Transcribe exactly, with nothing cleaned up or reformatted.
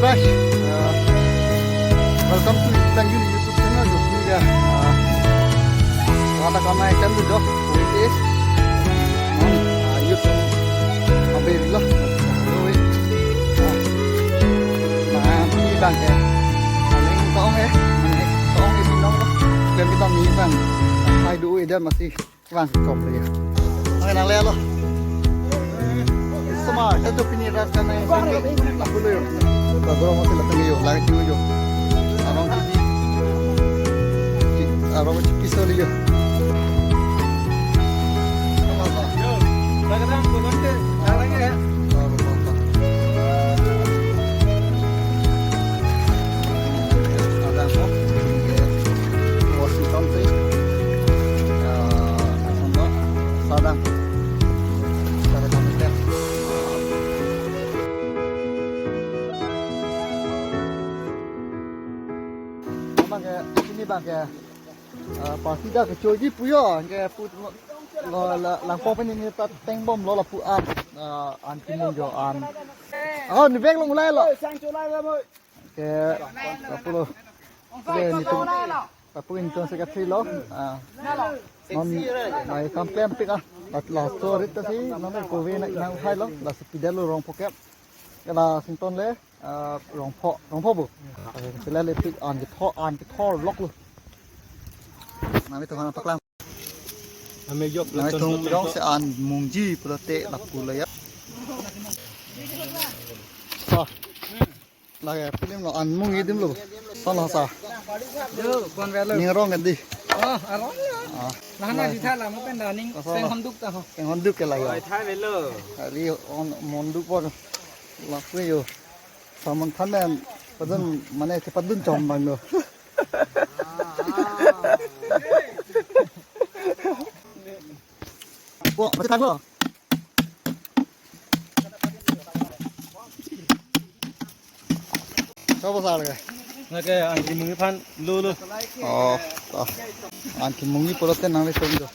Guys, uh, welcome to Itang Yun YouTube channel. Jo pini ke, uh, wata kama ikan tu jo, wait is, non, uh, YouTube, abe lo, wait, uh, nah, pini abang ke, paling tong eh, mane tong eh binong lo, klem kita ni abang, hai du eh dia masih Vang chom le. Ang nang le lo. Semar, satu pini rat kan nang sampai lapu lo yo. Bagro masih latang yo, lagi dulu yo. Arong TV. Arong TV so yo. Sadang. Sadang. Abang ke, ini abang ke, eh, party dak kechoji pu yo, ke pu lo, lo, la, langpong pen ini ta tengbom lo lapu an, eh, an kimung jo an. Oh, ni bag long ulai lo. Ke, lapu lo. Ke ni tum, lapu ington secretary lo. Ah. Non, mai kam klem pik ah. Lat la story ta si, non ko ve na inang hai lo, la si pidal lo rong pocket. Ke la sington le. Ah, rongpho, rongpho bu. Sila le pik an kethor, an kethor lok lo. Nami tuhan paklang. Nami yok nami tum jong se an mungji pulote lapu lo ya. Sa. Lagi film lo an mungji dim lo. Sa la sa. Yo, kon velo. Ning rong kan di. Oh, arong ya. Ah. Lahana di thala mo pen daning. Asa. Seng honduk ta ho. Seng honduk ke la yo. Oi, tha velo. Ari on monduk por. Lapu yo. Salman Khan pen padun mane chepadun chom abang lo. Bo, pati thak lo. Coba sar ke. Nake an kimung aphan lo lo. Oh, oh. An kimung pulote nang le tum jo.